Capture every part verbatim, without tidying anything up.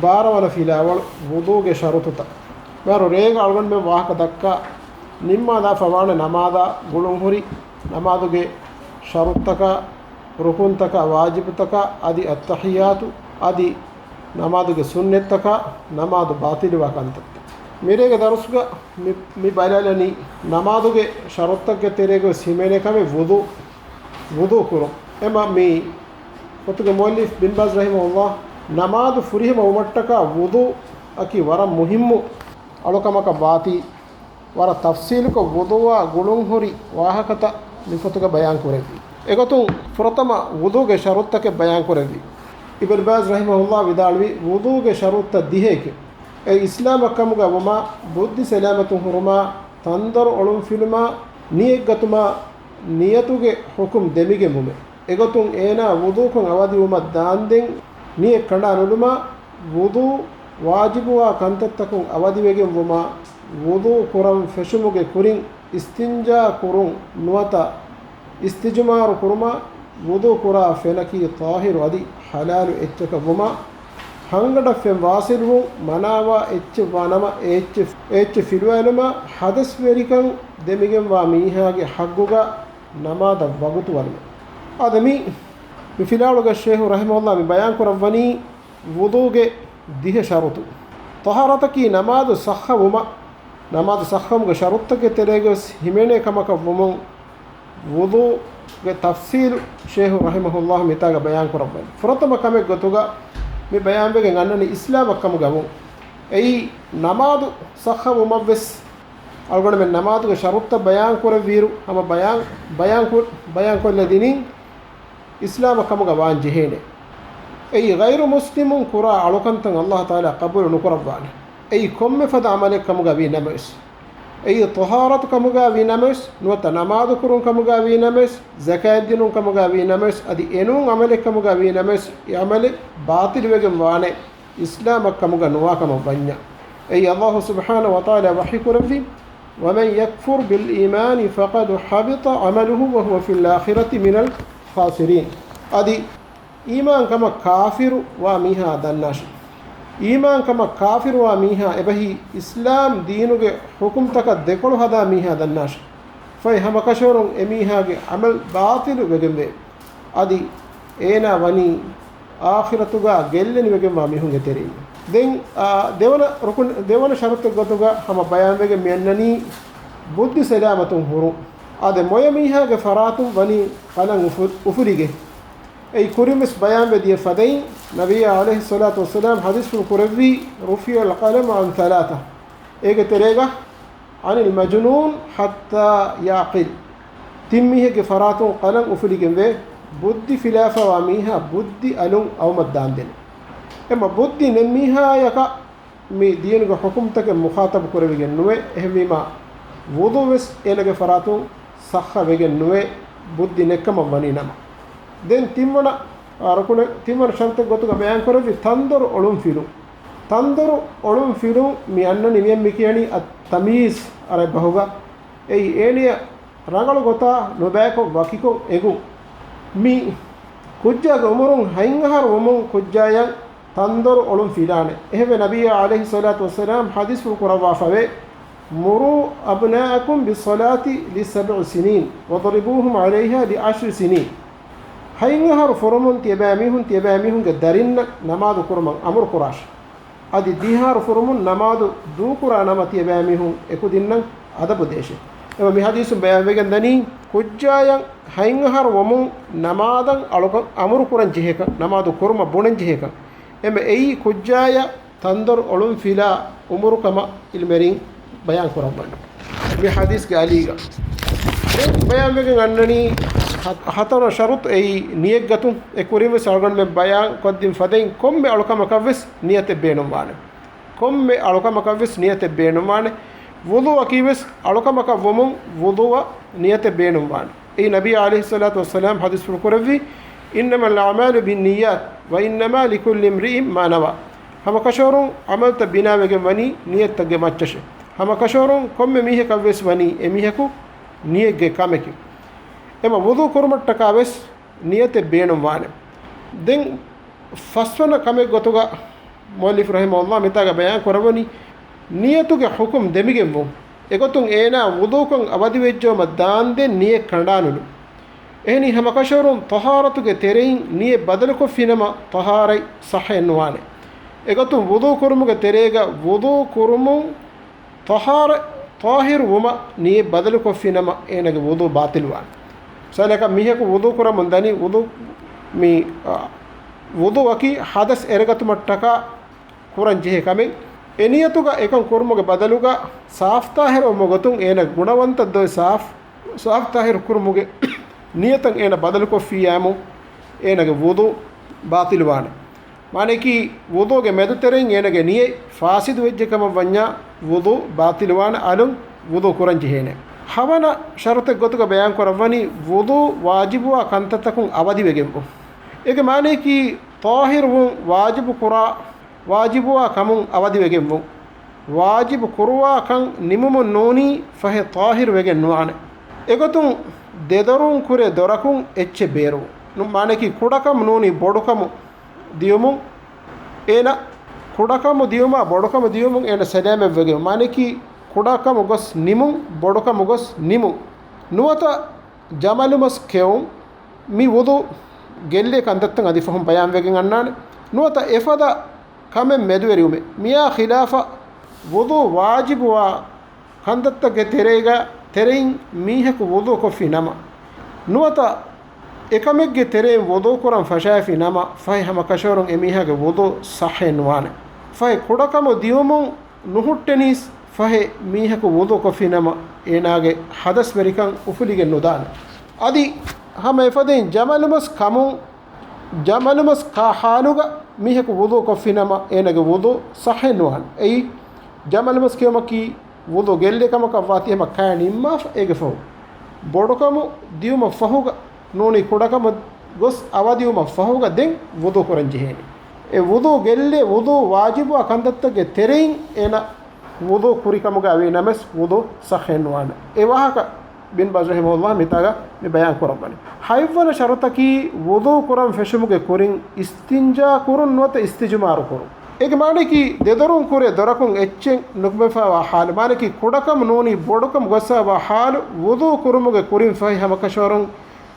ބާރަ ވަނަ ފިލާވަޅު، ވުޟޫގެ ޝަރުޠުތައް. މިހާރު ރޭގަ އަޅުގަނޑުމެން ވާހަކަ ދައްކާ ނިންމާލާފަ ވާނެ ނަމާދާ ގުޅުންހުރި ނަމާދުގެ ޝަރުޠުތަކާ، ރުކުންތަކާ، ވާޖިބުތަކާ، އަދި އައްތަޙިއްޔާތު، އަދި ނަމާދުގެ ސުންނަތްތަކާ، ނަމާދު ބާޠިލުވާ ކަންތައްތައް. މިރޭގެ ދަރުސްގަ މި، މި ބަލާލަނީ ނަމާދުގެ ޝަރުޠުތަކުގެ ތެރޭގަ ވެސް ހިމެނޭ ކަމެއް ވުޟޫ، ވުޟޫ ކުރުން. އެމަ މި ފޮތުގެ މުއައްލިފް ބިން ބާޒް ރަޙިމަހުﷲ ނަމާދު ފުރިހަމަ ވުމަށްޓަކާ ވުޟޫ އަކީ ވަރަށް މުހިއްމު އަޅުކަމަކަށް ވާތީ، ވަރަށް ތަފްޞީލުކޮށް ވުޟޫއާ ގުޅުންހުރި ވާހަކަތައް މި ފޮތުގަ ބަޔާން ކުރެއްވި. އެގޮތުން ފުރަތަމަ ވުޟޫގެ ޝަރުޠުތަކެއް ބަޔާން ކުރެއްވި. އިބްނު ބާޒް ރަޙިމަހުﷲ ވިދާޅުވީ، ވުޟޫގެ ޝަރުޠުތައް ދިހައެކެވެ. އެއީ އިސްލާމަށް ކަމުގަ ވުމާ، ބުއްދި ސަލާމަތުން ހުރުމާ، ތަންދޮރު އޮޅުންފިލުމާ، ނިޔަތްގަތުމާ، ނިޔަތުގެ ޙުކުމް ދެމިގެންވުމެވެ. އެގޮތުން އޭނާ ވުޟޫކޮށް އަވަދިވުމަށް ދާންދެން ނިޔަތް ކަނޑާ ނުލުމާ، ވުޟޫ ވާޖިބުވާ ކަންތައްތަކުން އަވަދިވެގެން ވުމާ، ވުޟޫ ކުރަން ފެށުމުގެ ކުރިން އިސްތިންޖާ ކުރުން ނުވަތަ އިސްތިޖުމާރު ކުރުމާ، ވުޟޫ ކުރާ ފެނަކީ ޠާހިރު އަދި ޙަލާލު އެއްޗަކަށް ވުމާ، ހަންގަނޑަށް ފެން ވާޞިލްވުން މަނާވާ އެއްޗެއް ވާނަމަ، އެ އެއްޗެއް، އެ އެއްޗެއް ފިލުވާލުމާ، ޙަދަސްވެރިކަން ދެމިގެންވާ މީހާގެ ޙައްޤުގަ ނަމާދަށް ވަގުތު ވަނުމެވެ. އާދެ، މި، މި ފިލާވަޅުގަ ޝޭޚު ރަޙިމަހުﷲ މި ބަޔާން ކުރައްވަނީ ވުޟޫގެ ދިހަ ޝަރުޠު. ޠަހާރަތަކީ ނަމާދު ޞައްޙަ ވުމަށް، ނަމާދު ޞައްޙަވުމުގެ ޝަރުޠުތަކެއް ތެރޭގަވެސް ހިމެނޭ ކަމަކަށް ވުމުން، ވުޟޫގެ ތަފްޞީލު ޝޭޚު ރަޙިމަހުﷲ މިތާގަ ބަޔާން ކުރައްވަނީ. ފުރަތަމަ ކަމެއް ގޮތުގަ މި ބަޔާންވެގެން އަންނަނީ އިސްލާމަށް ކަމުގަ ވުން. އެއީ ނަމާދު ޞައްޙަ ވުމަށްވެސް އަޅުގަނޑުމެން ނަމާދުގެ ޝަރުޠުތައް ބަޔާން ކުރެއްވިއިރު، ހަމަ ބަޔާން، ބަޔާން ކު-، ބަޔާން ކޮށްލަދިނީ އިސްލާމަށް ކަމުގަ ވާން ޖެހޭނެ. އެއީ ޣައިރު މުސްލިމުން ކުރާ އަޅުކަންތައް އައްލާހު ތަޢާލާ ޤަބޫލު ނުކުރައްވާނެ. އެއީ ކޮންމެ ފަދަ ޢަމަލެއް ކަމުގަ ވީ ނަމަވެސް. އެއީ ޠަހާރަތު ކަމުގަ ވީ ނަމަވެސް، ނުވަތަ ނަމާދު ކުރުން ކަމުގަ ވީ ނަމަވެސް، ޒަކާތް ދިނުން ކަމުގަ ވީ ނަމަވެސް، އަދި އެނޫން ޢަމަލެއް ކަމުގަ ވީ ނަމަވެސް، އެ ޢަމަލެއް ބާޠިލުވެގެން ވާނެ. އިސްލާމަށް ކަމުގަ ނުވާ ކަމަށް ވަންޏާ. އެއީ އައްލާހު ސުބްޙާނަހު ވަތަޢާލާ ވަޙީ ކުރެއްވި، وَمَنْ يَكْفُرْ بِالْإِيمَانِ فَقَدْ حَبِطَ عَمَلُهُ وَهُوَ فِي الْآخِرَةِ مِنَ الْخَاسِرِينَ. އަދި އީމާންކަމަށް ކާފިރު ވާ މީހާ ދަންނާށި. އީމާންކަމަށް ކާފިރު ވާ މީހާ އެބަހީ އިސްލާމް ދީނުގެ ޙުކުމްތަކަށް ދެކޮޅު ހަދާ މީހާ ދަންނާށި. ފަހެ ހަމަކަށަވަރުން އެމީހާގެ ޢަމަލް ބާޠިލު ވެގެންވޭ. އަދި އޭނާ ވަނީ އާޚިރަތުގަ ގެއްލެނިވެގެންވާ މީހުންގެ ތެރެއިން. ދެން، އާ، ދެވަނަ ރުކުން، ދެވަނަ ޝަރުޠެއް ގޮތުގަ ހަމަ ބަޔާންވެގެން މިއަންނަނީ ބުއްދި ސަލާމަތުން ހުރުން. އާދެ، މޮޔަ މީހާގެ ފަރާތުން ވަނީ ކަލަން އުފު-، އުފުލިގެން. އެއީ ކުރިންވެސް ބަޔާންވެ ދިޔަ ފަދައިން، ނަބިއްޔާ ޢަލައިހިއްޞަލާތު ވައްސަލާމް ޙަދީޘްފުޅު ކުރެއްވީ، رفع القلم عن ثلاثة. އޭގެ ތެރޭގަ، عن المجنون حتى يعقل. ތިން މީހެއްގެ ފަރާތުން ޤަލަން އުފުލިގެންވޭ، ބުއްދި ފިލާފަވާ މީހާ ބުއްދި އަލުން އައުމަށް ދާންދެން. އެމަ ބުއްދި ނެތް މީހާޔަކަށް މި ދީނުގެ ޙުކުމްތަކެއް މުޚާޠަބު ކުރެވިގެން ނުވޭ. އެހެންވީމާ، ވުޟޫވެސް އޭނަގެ ފަރާތުން ޞައްޙަ ވެގެން ނުވޭ، ބުއްދި ނެއްކަމަށް ވަނީ ނަމަ. ދެން ތިންވަނަ، އާ، ރުކުނެއް، ތިންވަނަ ޝަރުޠެއް ގޮތުގަ ބަޔާން ކުރެއްވި ތަންދޮރު އޮޅުން ފިލުން. ތަންދޮރު އޮޅުން ފިލުން މި އަންނަނީ މިއަށް މި ކިޔަނީ އައްތަމީޒް ޢަރަބި ބަހުގަ. އެއީ އޭނިޔަ ރަނގަޅު ގޮތާ ނުބައިކޮށް ވަކިކޮށް އެގުން. މި ކުއްޖާގެ އުމުރުން ހަތް އަހަރު ވުމުން ކުއްޖާޔަށް ތަންދޮރު އޮޅުން ފިލާނެ. އެހެންވެ، ނަބިއްޔާ ޢަލައިހިއްޞަލާތު ވައްސަލާމް ޙަދީޘްފުޅު ކުރައްވާފަވޭ، مروا أبناءكم بالصلاة لسبع سنين واضربوهم عليها لعشر سنين. ހަތް އަހަރު ފުރުމުން ތިޔަބައިމީހުން ތިޔަބައިމީހުންގެ ދަރިންނަށް ނަމާދު ކުރުމަށް އަމުރު ކުރާށި. އަދި ދިހަ އަހަރު ފުރުމުން ނަމާދު ދޫކުރާ ނަމަ ތިޔަބައިމީހުން އެކުދިންނަށް އަދަބު ދޭށޭ. އެމަ މި ޙަދީޘުން ބަޔާންވެގެން ދަނީ، ކުއްޖާޔަށް ހަތް އަހަރު ވުމުން ނަމާދަށް އަޅުކަން އަމުރު ކުރަން ޖެހޭކަން، ނަމާދު ކުރުމަށް ބުނަން ޖެހޭކަން. އެމަ އެއީ ކުއްޖާޔަށް ތަންދޮރު އޮޅުން ފިލާ އުމުރު ކަމަށް ޢިލްމުވެރިން ބަޔާން ކުރައްވަން. މި ޙަދީޘްގެ އަލީގަ ދެން ބަޔާންވެގެން އަންނަނީ ހަ-، ހަތަރު ޝަރުޠު އެއީ ނިޔަތްގަތުން. އެ ކުރިންވެސް އަޅުގަނޑުމެން ބަޔާން ކޮށްދިން ފަދައިން ކޮންމެ އަޅުކަމަކަށްވެސް ނިޔަތެއް ބޭނުންވާނެ. ކޮންމެ އަޅުކަމަކަށްވެސް ނިޔަތެއް ބޭނުންވާނެ. ވުޟޫއަކީވެސް އަޅުކަމަކަށް ވުމުން ވުޟޫއަށް ނިޔަތެއް ބޭނުންވާނެ. އެއީ ނަބީ ޢަލައިހިއްޞަލާތު ވައްސަލާމް ޙަދީޘްފުޅު ކުރެއްވި، إنما الأعمال بالنيات وإنما لكل امرئ ما نوى. ހަމަކަށަވަރުން ޢަމަލުތައް ބިނާވެގެން ވަނީ ނިޔަތްތަކުގެ މައްޗަށޭ. ހަމަކަށަވަރުން ކޮންމެ މީހަކަށްވެސް ވަނީ އެމީހަކު ނިޔަތްގެ ކަމެކެވެ. އެމަ ވުޟޫ ކުރުމަށްޓަކާވެސް ނިޔަތެއް ބޭނުންވާނެ. ދެން ފަސްވަނަ ކަމެއް ގޮތުގަ މުއައްލިފު ރަޙިމަހުﷲ މިތާގަ ބަޔާން ކުރައްވަނީ، ނިޔަތުގެ ޙުކުމް ދެމިގެންވުން. އެގޮތުން އޭނާ ވުޟޫކޮށް އަވަދިވެއްޖައުމަށް ދާންދެން ނިޔަތް ކަނޑާނުލުން. އެހެނީ ހަމަކަށަވަރުން ޠަހާރަތުގެ ތެރެއިން ނިޔަތް ބަދަލުކޮށްފިނަމަ ޠަހާރަތް ޞައްޙައެއް ނުވާނެ. އެގޮތުން ވުޟޫ ކުރުމުގެ ތެރޭގަ ވުޟޫ ކުރުމުން ޠަހާރަ-، ޠާހިރު ވުމަށް ނިޔަތް ބަދަލުކޮށްފިނަމަ އޭނާގެ ވުޟޫ ބާޠިލްވާނެ. މިސާލަކަށް މީހަކު ވުޟޫ ކުރަމުން ދަނީ ވުޟޫ މި، އާ، ވުޟޫއަކީ ޙަދަސް އެރެގަތުމަށްޓަކާ ކުރަން ޖެހޭ ކަމެއް. އެ ނިޔަތުގަ އެކަން ކުރުމުގެ ބަދަލުގަ ސާފު ޠާހިރު ވުމުގެ ގޮތުން އޭނާ ގުނަވަންތައް ދޮވެ ސާފު، ސާފު ޠާހިރު ކުރުމުގެ ނިޔަތަށް އޭނާ ބަދަލުކޮށްފިއްޔާމު އޭނާގެ ވުޟޫ ބާޠިލްވާނެ. މާނައަކީ، ވުޟޫގެ މެދުތެރެއިން އޭނާގެ ނިޔަތް ފާސިދު ވެއްޖެ ކަމަށް ވަންޏާ، ވުޟޫ ބާޠިލްވާނެ، އަލުން ވުޟޫ ކުރަން ޖެހޭނެ. ހަވަނަ ޝަރުޠެއް ގޮތުގަ ބަޔާން ކުރައްވަނީ، ވުޟޫ ވާޖިބުވާ ކަންތައްތަކުން އަވަދިވެގެންވުން. އޭގެ މާނައަކީ، ޠާހިރުވުން ވާޖިބު ކުރާ، ވާޖިބުވާ ކަމުން އަވަދިވެގެންވުން. ވާޖިބު ކުރުވާ ކަން ނިމުމުން ނޫނީ ފަހެ ޠާހިރު ވެގެން ނުވާނެ. އެގޮތުން ދެދޮރުން ކުރެ ދޮރަކުން އެއްޗެއް ބޭރުވުން. ނު-، މާނައަކީ ކުޑަކަމު ނޫނީ ބޮޑުކަމު ދިޔުމުން އޭނަ، ކުޑަކަމު ދިޔުމާ ބޮޑުކަމު ދިޔުމުން އޭނަ ސަލާމަތްވެގެން. މާނައަކީ ކުޑަކަމު ގޮސް ނިމުން، ބޮޑުކަމު ގޮސް ނިމުން. ނުވަތަ ޖަމަލުމަސް ކެއުން. މި ވުޟޫ ގެއްލޭ ކަންތައްތައް އަދި ފަހުން ބަޔާންވެގެން އަންނާނެ. ނުވަތަ އެފަދަ ކަމެއް މެދުވެރިވުމެއް. މިއާ ޚިލާފަށް ވުޟޫ ވާޖިބުވާ ކަންތައްތަކުގެ ތެރޭގަ، ތެރެއިން މީހަކު ވުޟޫ ކޮށްފި ނަމަ، ނުވަތަ އެކަމެއްގެ ތެރެއިން ވުޟޫ ކުރަން ފަށާފި ނަމަ، ފަހެ ހަމަ ކަށަވަރުން އެމީހާގެ ވުޟޫ ޞައްޙައެއް ނުވާނެ. ފަހެ ކުޑަކަމު ދިޔުމުން ނުހުއްޓެނީސް، ފަހެ މީހަކު ވުޟޫ ކޮށްފި ނަމަ، އޭނާގެ ޙަދަސްވެރިކަން އުފުލިގެން ނުދާނެ. އަދި ހަމަ އެފަދައިން ޖަމަލުމަސް ކަމުން، ޖަމަލުމަސް ކާ ޙާލުގަ މީހަކު ވުޟޫ ކޮށްފި ނަމަ، އޭނާގެ ވުޟޫ ޞައްޙައެއް ނުވާނެ. އެއީ ޖަމަލުމަސް ކެއުމަކީ ވުޟޫ ގެއްލޭ ކަމަކަށް ވާތީ ހަމަ ކާ ނިންމާފަ އޭގެ ފަހު. ބޮޑުކަމު ދިޔުމަށް ފަހުގަ ނޫނީ ކުޑަކަމަށް ގޮސް އަވަދިވުމަށް ފަހުގަ ދެން ވުޟޫ ކުރަން ޖެހޭނެ. އެ ވުޟޫ ގެއްލޭ ވުޟޫ ވާޖިބުވާ ކަންތައްތަކުގެ ތެރެއިން އޭނަ ވުޟޫ ކުރި ކަމުގަ ވީ ނަމަވެސް ވުޟޫ ޞައްޙައެއް ނުވާނެ. އެ ވާހަކަ ބިން ބާޒް ރަޙިމަހުﷲ މިތާގަ މި ބަޔާން ކުރައްވަނީ. ހަތްވަނަ ޝަރުޠަކީ ވުޟޫ ކުރަން ފެށުމުގެ ކުރިން އިސްތިންޖާ ކުރުން ނުވަތަ އިސްތިޖުމާރު ކުރުން. އޭގެ މާނައަކީ ދެދޮރުން ކުރެ ދޮރަކުން އެއްޗެއް ނުކުމެފައިވާ ޙާލު، މާނައަކީ ކުޑަކަމު ނޫނީ ބޮޑުކަމު ގޮއްސަވާ ޙާލު، ވުޟޫ ކުރުމުގެ ކުރިން ފަހި ހަމަކަށަވަރުން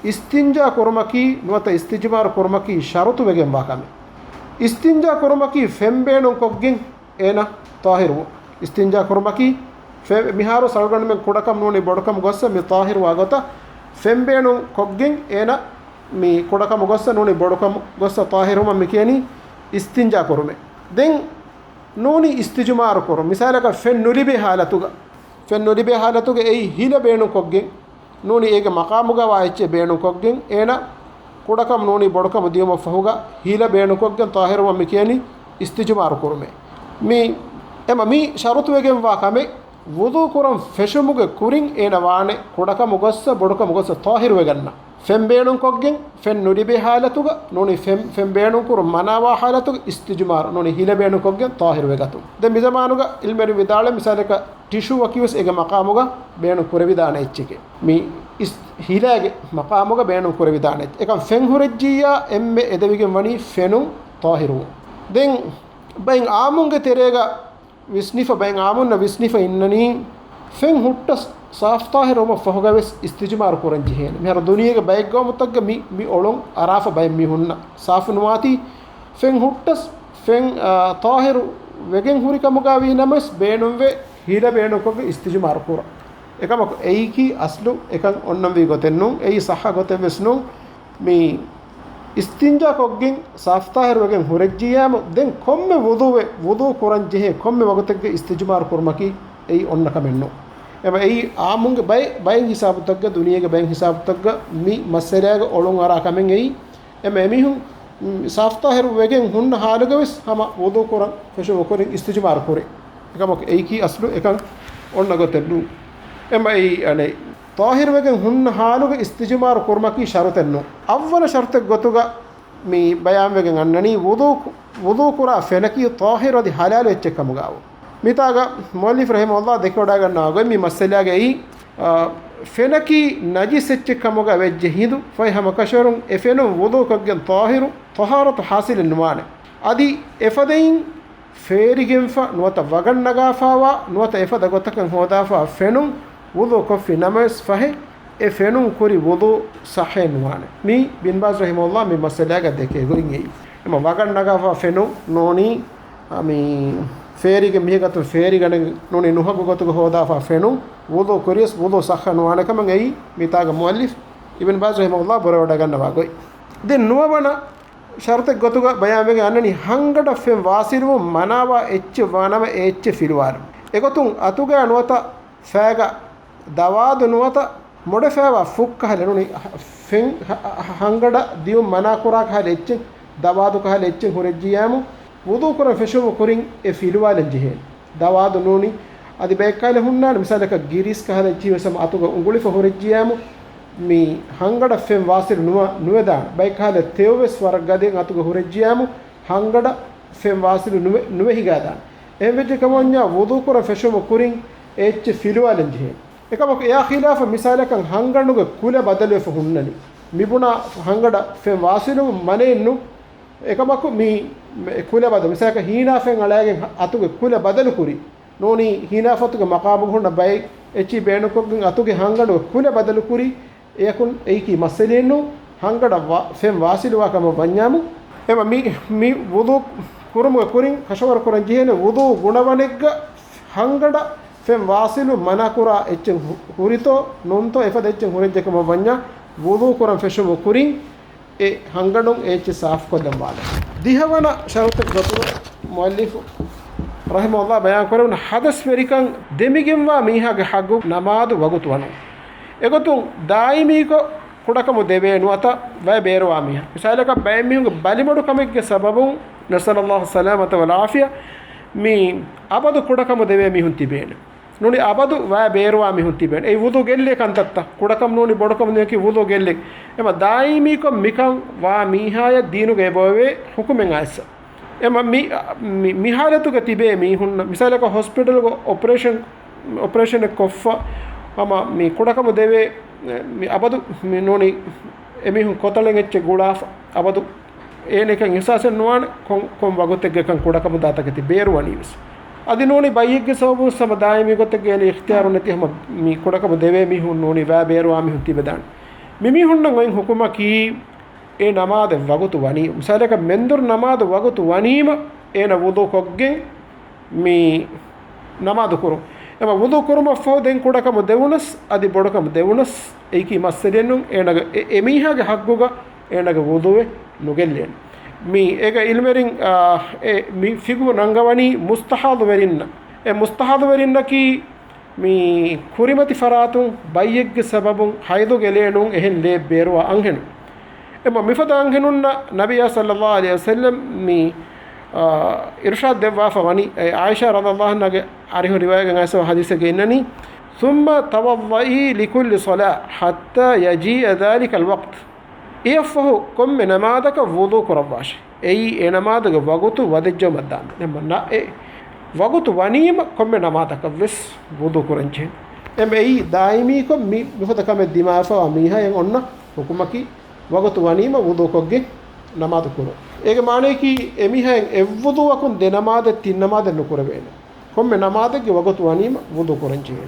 އިސްތިންޖާ ކުރުމަކީ ނުވަތަ އިސްތިޖުމާރު ކުރުމަކީ ޝަރުޠު ވެގެންވާ ކަމެއް. އިސްތިންޖާ ކުރުމަކީ ފެން ބޭނުން ކޮށްގެން އޭނަ ޠާހިރުވުން. އިސްތިންޖާ ކުރުމަކީ ފެ-، މިހާރު ސަޅުގަނޑުމެން ކުޑަކަމު ނޫނީ ބޮޑުކަމު ގޮއްސަ މި ޠާހިރުވާ ގޮތަށް ފެން ބޭނުން ކޮށްގެން އޭނަ މި ކުޑަކަމު ގޮއްސަ ނޫނީ ބޮޑުކަމު ގޮއްސަ ޠާހިރުވުމަށް މި ކިޔަނީ އިސްތިންޖާ ކުރުމެއް. ދެން ނޫނީ އިސްތިޖުމާރު ކުރުން. މިސާލަކަށް ފެން ނުލިބޭ ޙާލަތުގަ، ފެން ނުލިބޭ ޙާލަތުގަ އެއީ ހިލަ ބޭނުން ކޮށްގެން ނޫނީ އޭގެ މަޤާމުގަ ވާ އެއްޗެއް ބޭނުން ކޮށްގެން އޭނަ ކުޑަކަމު ނޫނީ ބޮޑުކަމު ދިޔުމަށް ފަހުގަ ހިލަ ބޭނުން ކޮށްގެން ޠާހިރުވުމަށް މި ކިޔަނީ އިސްތިޖުމާރު ކުރުމޭ. މި އެމަ މީ ޝަރުޠު ވެގެންވާ ކަމެއް، ވުޟޫ ކުރަން ފެށުމުގެ ކުރިން އޭނަ ވާނެ ކުޑަކަމު ގޮއްސަ ބޮޑުކަމު ގޮއްސަ ޠާހިރު ވެގަންނަ. ފެން ބޭނުން ކޮށްގެން، ފެން ނުލިބޭ ޙާލަތުގަ ނޫނީ ފެން، ފެން ބޭނުން ކުރުން މަނާވާ ޙާލަތުގަ އިސްތިޖުމާރު، ނޫނީ ހިލަ ބޭނުން ކޮށްގެން ޠާހިރު ވެގަތުން. ދެން މިޒަމާނުގަ ޢިލްމުވެރިން ވިދާޅުވޭ މިސާލަކަށް ޓިޝޫއަކީ ވެސް އޭގެ މަޤާމުގަ ބޭނުން ކުރެވިދާނެ އެއްޗެކޭ. މި އިސް-، ހިލާގެ މަޤާމުގަ ބޭނުން ކުރެވިދާނެ އެއްޗެއް. އެކަން ފެން ހުރެއްޖިއްޔާ އެންމެ އެދެވިގެން ވަނީ ފެނުން ޠާހިރުވުން. ދެން ބައިން ޢާއްމުންގެ ތެރޭގަ ވިސްނިފަ، ބައިން ޢާއްމުންނަށް ވިސްނިފަ އިންނަނީ، ފެން ހުއްޓަސް ސާފު ޠާހިރުވުމަށް ފަހުގަވެސް އިސްތިޖުމާރު ކުރަން ޖެހޭނެ. މިހާރު ދުނިޔޭގެ ބައެއް ގައުމުތަކުގަ މި، މި އޮޅުން އަރާފަ ބައެއް މީހުންނަށް ސާފު ނުވާތީ، ފެން ހުއްޓަސް ފެން، އާ، ޠާހިރު ވެގެން ހުރި ކަމުގަ ވީ ނަމަވެސް ބޭނުންވެ ހިލަ ބޭނުންކޮށްގެން އިސްތިޖުމާރު ކުރަން. އެކަމަކު އެއީކީ އަސްލު އެކަން އޮންނަންވީ ގޮތެއް ނޫން. އެއީ ޞައްޙަ ގޮތެއް ވެސް ނޫން. މި އިސްތިންޖާ ކޮށްގެން ސާފު ޠާހިރު ވެގެން ހުރެއްޖިއްޔާމު، ދެން ކޮންމެ ވުޟޫއެއް، ވުޟޫ ކުރަން ޖެހޭ ކޮންމެ ވަގުތެއްގަ އިސްތިޖުމާރު ކުރުމަކީ އެއީ އޮންނަ ކަމެއް ނޫން. އެމަ އެއީ ޢާއްމުންގެ ބައެއް، ބައެއް ހިސާބުތަކުގަ، ދުނިޔޭގެ ބައެއް ހިސާބުތަކުގަ މި މައްސަލާގަ އޮޅުން އަރާ ކަމެއް އެއީ. އެމަ އެމީހުން، މް، ސާފު ޠާހިރު ވެގެން ހުންނަ ޙާލުގަވެސް ހަމަ ވުޟޫ ކުރަން ފެށުމުގެ ކުރިން އިސްތިޖުމާރު ކުރޭ. އެކަމަކު އެއީކީ އަސްލު އެކަން އޮންނަ ގޮތެއް ނޫން. އެމަ އެއީ އަނެއް ޠާހިރު ވެގެން ހުންނަ ޙާލުގަ އިސްތިޖުމާރު ކުރުމަކީ ޝަރުޠެއް ނޫން. އަށްވަނަ ޝަރުޠެއް ގޮތުގަ މި ބަޔާންވެގެން އަންނަނީ، ވުޟޫ، ވުޟޫ ކުރާ ފެނަކީ ޠާހިރު އަދި ޙަލާލު އެއްޗެއް ކަމުގައު. މިތާގަ މުއައްލިފު ރަޙިމަހުﷲ ދެކެވަޑައިގަންނަވާ ގޮތް މި މައްސަލާގައި، އާ، ފެނަކީ ނަޖިސް އެއްޗެއް ކަމުގަ ވެއްޖެ ހިނދު، ފަހެ ހަމަ ކަށަވަރުން އެ ފެނުން ވުޟޫ ކޮށްގެން ޠާހިރު، ޠަހާރަތު ޙާޞިލެއް ނުވާނެ. އަދި އެފަދައިން ފޭރިގެންފަ ނުވަތަ ވަގަށް ނަގާފާވާ ނުވަތަ އެފަދަ ގޮތަކަށް ހޯދާފާ ފެނުން ވުޟޫ ކޮށްފި ނަމަވެސް ފަހެ، އެ ފެނުން ކުރި ވުޟޫ ޞައްޙައެއް ނުވާނެ. މީ ބިން ބާޒް ރަޙިމަހުﷲ މި މައްސަލާގަ ދެކޭ ގޮތް އެއީ. އެމަ ވަގަށް ނަގާފާ ފެނުން ނޫނީ، އަ، މި ފޭރިގެ މިހިގަތުން ފޭރިގަނޑެއް ނޫނީ ނުހަގު ގޮތުގަ ހޯދާފާ ފެނުން ވުޟޫ ކުރިޔަސް ވުޟޫ ޞައްޙަ ނުވާނެ ކަމަށް އެއީ މިތާގަ މުއައްލިފް އިބްން ބާޒް ރަޙިމަހުﷲ ބުރަވަޑައިގަންނަވާ ގޮތް. ދެން ނުވަވަނަ ޝަރުތެއް ގޮތުގަ ބަޔާންވެގެން އަންނަނީ ހަންގަޑަށް ފެން ވާސިލުވުން މަނާވާ އެއްޗެއް ވާނަމަ އެ އެއްޗެއް ފިލުވާލުން. އެގޮތުން އަތުގަ ނުވަތަ ފައިގަ ދަވާދު ނުވަތަ މޮޑެފައިވާ ފުށް ކަހަލަ ނޫނީ ފެން ހަ-، ހަ-، ހަންގަޑަށް ދިއުން މަނާކުރާ ކަހަލަ އެއްޗެއް، ދަވާދު ކަހަލަ އެއްޗެއް ހުރެއްޖިއްޔާމު، ވުޟޫ ކުރަން ފެށުމުގެ ކުރިން އެ ފިލުވާލަން ޖެހޭނެ. ދަވާދު ނޫނީ އަދި ބައެއް ކަހަލަ ހުންނާނެ، މިސާލަކަށް ގިރިސް ކަހަލަ އެއްޗެއް ވެސް ހަމަ އަތުގަ އުނގުޅިފަ ހުރެއްޖިއްޔާމު، މި ހަންގަޑަށް ފެން ވާސިލު ނުވަ-، ނުވެދާނެ. ބައެއް ކަހަލަ ތެޔޮ ވެސް ވަރަށް ގަދައިން އަތުގަ ހުރެއްޖިއްޔާމު، ހަންގަޑަށް ފެން ވާސިލު ނުވެ-، ނުވެ ހިގާދާނެ. އެހެން ވެއްޖެ ކަމަށް ވަންޏާ ވުޟޫ ކުރަން ފެށުމުގެ ކުރިން އެ އެއްޗެއް ފިލުވާލަން ޖެހޭނެ. އެކަމަކު އެއާ ޚިލާފަށް މިސާލަކަށް ހަންގަނޑުގެ ކުލަ ބަދަލުވެފަ ހުންނަނީ. މިބުނާ ހަންގަޑަށް ފެން ވާސިލު މަނައެއްނު. އެކަމަކު މި، މި ކުލަ ބަދަލު، މިސާލަކަށް ހީނާ ފެން އަޅައިގެން އަތުގެ ކުލަ ބަދަލު ކުރި. ނޫނީ ހީނާ ފޮތުގެ މަޤާމުގަ ހުންނަ ބައެއް އެއްޗެއް ބޭނުންކޮށްގެން އަތުގެ ހަންގަނޑުގެ ކުލަ ބަދަލު ކުރި. އެޔަކުން އެއީކީ މައްސަލައެއްނު، ހަންގަޑަށް ވާ-، ފެން ވާސިލުވާ ކަމަށް ވަންޏާމު، އެމަ މި، މި ވުޟޫ ކުރުމުގެ ކުރިން ކަށަވަރު ކުރަން ޖެހޭނެ ވުޟޫ ގުނަވަނެއްގަ ހަންގަޑަށް ފެން ވާސިލު މަނާކުރާ އެއްޗެއް ހު-، ހުރިތޯ ނޫންތޯ އެފަދަ އެއްޗެއް ހުރެއްޖެ ކަމަށް ވަންޏާ، ވުޟޫ ކުރަން ފެށުމުގެ ކުރިން އެ ހަންގަނޑުން އެ އެއްޗެއް ސާފުކޮށްލަން ވާނެ. ދިހަވަނަ ޝަރުތެއް ގޮތުގަ މުއައްލިފު ރަޙިމަހުﷲ ބަޔާން ކުރެވުނު ހަދަސްވެރިކަން ދެމިގެންވާ މީހާގެ ހައްގު ނަމާދު ވަގުތު ވަނުން. އެގޮތުން ދާއިމީކޮށް ކުޑަކަމު ދެވޭ ނުވަތަ ވަޔަށް ބޭރުވާ މީހާ. މިސާލަކަށް ބައެއް މީހުންގެ ބަލިމަޑުކަމެއްގެ ސަބަބުން، نسأل الله السلامة والعافية، މި އަބަދު ކުޑަކަމު ދެވޭ މީހުން ތިބޭނެ. ނޫނީ އަބަދު ވަޔަށް ބޭރުވާ މީހުން ތިބޭނެ. އެއީ ވުޟޫ ގެއްލޭ ކަންތައްތައް. ކުޑަކަމު ނޫނީ ބޮޑުކަމު ނެކި ވުޟޫ ގެއްލޭ. އެމަ ދާއިމީކޮށް މިކަން ވާ މީހާޔަށް ދީނުގަ އެބައޮވޭ ޙުކުމެއް އައިއްސަ. އެމަ މި، މި، މި ޙާލަތުގަ ތިބޭ މީހުންނަށް، މިސާލަކަށް ހޮސްޕިޓަލުގަ އޮޕަރޭޝަން، އޮޕަރޭޝަނެއް ކޮށްފަ، ހަމަ މި ކުޑަކަމު ދެވޭ، މި އަބަދު މި ނޫނީ އެމީހުން ކޮތަޅެއް އެއްޗެއް ގުޅާފަ، އަބަދު އޭނަކަން އިޙްސާސެއް ނުވާނެ، ކޮން، ކޮން ވަގުތެއްގަކަން ކުޑަކަމުދާތަކެތި ބޭރުވަނީވެސް. އަދި ނޫނީ ބައްޔެއްގެ ސަބަބުން ހަމަ ދާއިމީ ގޮތެއްގަ އޭނަ އިޚްތިޔާރު ނެތި ހަމަ މި ކުޑަކަމު ދެވޭ މީހުން ނޫނީ ވަޔަށް ބޭރުވާ މީހުން ތިބެދާނެ. މި މީހުންނަށް އޮތް ޙުކުމަކީ އެ ނަމާދެއް ވަގުތު ވަނީ، މިސާލަކަށް މެންދުރު ނަމާދު ވަގުތު ވަނީމަ އޭނަ ވުޟޫ ކޮށްގެން މި ނަމާދު ކުރުން. އެމަ ވުޟޫ ކުރުމަށްފަހު ދެން ކުޑަކަމު ދެވުނަސް، އަދި ބޮޑުކަމު ދެވުނަސް، އެއީކީ މައްސަލައެއްނޫން. އޭނަގެ އެ، އެ މީހާގެ ޙައްގުގަ އޭނަގެ ވުޟޫއެއް ނުގެއްލޭނެ. މި އޭގަ އިލްމެރިން، އާ، އެ މި ފިޤުހު ނަންގަވަނީ މުސްތަޙާޟުވެރިންނަށް. އެ މުސްތަޙާޟުވެރިންނަކީ މި ކުރިމަތި ފަރާތުން ބައްޔެއްގެ ސަބަބުން ޙައިޟުގެ ލޭ ނޫން އެހެން ލޭ ބޭރުވާ އަންހެނުން. އެމަ މިފަދަ އަންހެނުންނަށް ނަބިއްޔާ ޞައްލައްލާހު ޢަލައިހި ވަސައްލަމް މި، އާ، އިރުޝާދު ދެއްވާފަ ވަނީ، އެ ޢާއިޝާ ރަޟިޔައްލާހު ޢަންހާގެ އަރިހު ރިވާޔަތްގައި އައިސްފަ ޙަދީޘެއްގައި އިންނަނީ، ثم توضئي لكل صلاة حتى يجيء ذلك الوقت. އެއަށްފަހު ކޮންމެ ނަމާދަކަށް ވުޟޫ ކުރައްވާށޭ. އެއީ އެ ނަމާދުގެ ވަގުތު ވަދެއްޖައުމަށް ދާންދެން. އެމަ ނަ-، އެ ވަގުތު ވަނީމަ ކޮންމެ ނަމާދަކަށް ވެސް ވުޟޫ ކުރަން ޖެހޭ. އެމަ އެއީ ދާއިމީކޮށް މި މިފަދަ ކަމެއް ދިމާވެފަވާ މީހާއަށް އޮންނަ ޙުކުމަކީ ވަގުތު ވަނީމަ ވުޟޫކޮށްގެން ނަމާދު ކުރުން. އޭގެ މާނަޔަކީ އެމީހާއަށް އެއްވުޟޫއަކުން ދެ ނަމާދެއް ތިން ނަމާދެއް ނުކުރެވޭނެ. ކޮންމެ ނަމާދެއްގެ ވަގުތު ވަނީމަ ވުޟޫ ކުރަން ޖެހޭ.